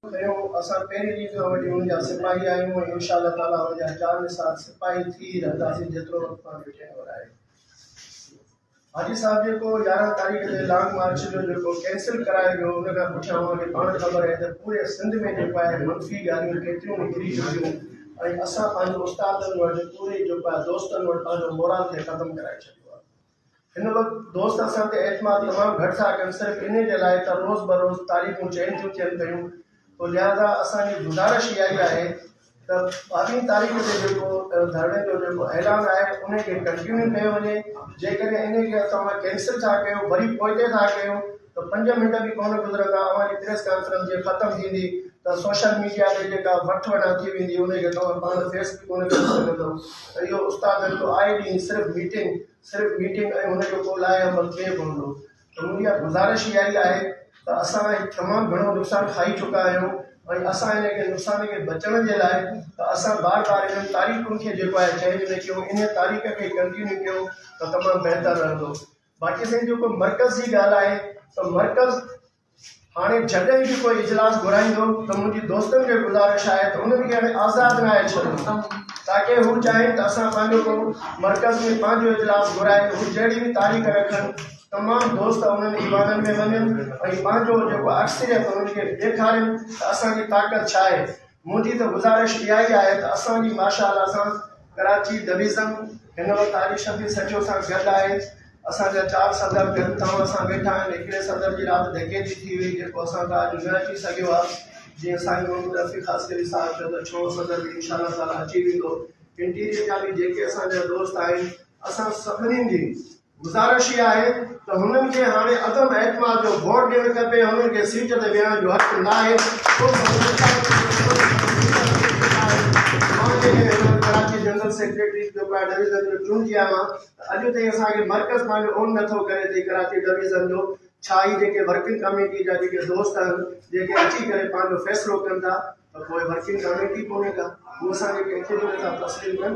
کنيو، اسان پهرين ڏينهن کان وٺي ان جا سپاهي آهيون ۽ انشاء الله تعاليٰ ان جا جان نثار سپاهي ٿي ئي رهنداسين جيترو وقت پنهنجو ٽينور آهي. حاجي صاحب جيڪو 11 تاريخ تي لانگ مارچ جو جيڪو ڪينسل ڪرايو ويو ان کان پٺيان اوهان کي پاڻ خبر آهي ته پوري سنڌ ۾ جيڪو آهي منفي ڳالهيون ڪيتريون نڪري چڪيون ۽ اسان پنهنجي استادن وٽ پوري جيڪو آهي دوستن وٽ پنهنجو مورال کي ختم ڪرائي ڇڏيو آهي. هن وقت دوست اسان تي اعتماد تمام گهٽ ٿا ڪن صرف انهي جي لاء ته روز بروز تاريخون چينج ٿيون ٿين پيون تو لهذا اسان جي گذارش اها ئي آهي ته ٻارهين تاريخ تي جيڪو ڌرڻي جو جيڪو اعلان آهي انهي کي ڪنٽينيو ڪيو وڃي جيڪڏهن انهي کي توهان ڪينسل ٿا ڪيو وري پوئتي ٿا ڪيو ته پنج منٽ به ڪونه گذرندا اوهان جي پريس ڪانفرنس جي ختم ٿيندي ته سوشل ميڊيا تي جيڪا وٺ وٺان ٿي ويندي ان کي توهان پاڻ فيس به ڪونه ڪري سگهندؤ ته اهو استادن جو آئي ڏينهن صرف ميٽنگ صرف ميٽنگ ۽ ان جو ڪو لاء عمل ٿئي ڪونه ٿو ته منهنجي اها گذارش اها ئي آهي ته اسان تمام گهڻو نقصان کائي چڪا آهيون ۽ اسان ان کي نقصان کي بچڻ جي لاء ته اسان بار بار انهن تاريخن کي جيڪو آهي چينج نه ڪيون انهي تاريخ کي ڪنٽينيو ڪيون ته تمام بهتر رهندو باقي سائين جيڪو مرڪز جي ڳالهه آهي ته مرڪز هاڻي جڏهن به ڪوئي اجلاس گهرائيندو ته منهنجي دوستن کي گذارش آهي ته انهن کي هاڻي آزاد ناهي ڇڏڻو تاڪه هو چاهين ته اسان پنهنجو ڪو مرڪز ۾ پنهنجو اجلاس گهرائي هو جهڙي به تاريخ رکن تمام دوست انهن ايوانن ۾ وڃن ۽ پنهنجو جيڪو اڪثريت انهن کي ڏيکارين ته اسان جي طاقت ڇا آهي منهنجي ته گذارش اها ئي آهي ته اسان جي ماشاء الله سان ڪراچي ڊويزن هن وقت حاجي شفيع سچو سان گڏ آهي اسان جا چار صدر گڏ توهان سان ويٺا آهن هڪڙي صدر جي رات ڌڪيتي ٿي وئي جيڪو اسان کان اڄ نه اچي سگهيو آهي جيئن سائين محمد رفيع خاصخيلي صاحب چيو ته ڇهون صدر به انشاء الله تعالي اچي ويندو انٽيريئر جا به جيڪي اسان جا دوست آهن اسان سڀني جي گذارش اها آهي ته هنن کي هاڻي عدم اعتماد جو ووٽ ڏيڻ کپي، هنن کي سيٽ تي ويهڻ جو حق ناهي، ڇو ته هنن مان جڏهن هن وقت ڪراچي جنرل سيڪريٽري جو ڪا ڊويزن جو چونڊجي آيو آهيان ته اڄ تائين اسان کي مرڪز پنهنجو اون نٿو ڪري ته هي ڪراچي ڊويزن جو ڇا هي جيڪي ورڪنگ ڪميٽي جا جيڪي دوست آهن جيڪي اچي ڪري پنهنجو فيصلو ڪن ٿا ته پوء ورڪنگ ڪميٽي ڪونهي ڪا، هو اسان کي ڪنهن کي به نٿا تسليم ڪن،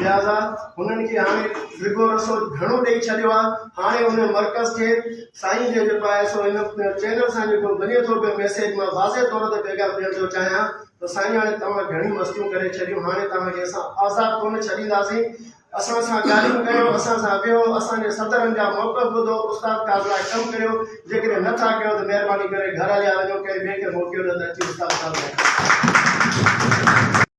لهٰذا هنن کي هاڻي ڊگهو رسو گهڻو ڏئي ڇڏيو آهي، هاڻي ان مرڪز کي سائين جي جيڪو آهي سو هن چينل سان جيڪو وڃي ٿو پيو ميسيج مان واضح طور تي پيغام ڏيڻ ٿو چاهيان ته سائين هاڻي توهان گهڻيون مستيون ڪري ڇڏيون هاڻي توهان کي اسان آزاد ڪونه ڇڏينداسين، اسان سان ڳالهيون ڪيو، اسان سان ويهو، اسان جي صدرن جا موقف ٻڌو، استاد ڪاز لاء ڪم ڪريو، جيڪڏهن نه ٿا ڪيو ته مهرباني ڪري گهر هليا وڃو، ڪنهن ٻئي کي موقعو ڏيو ته اچي استاد ڪاز لاء ڪم ڪري.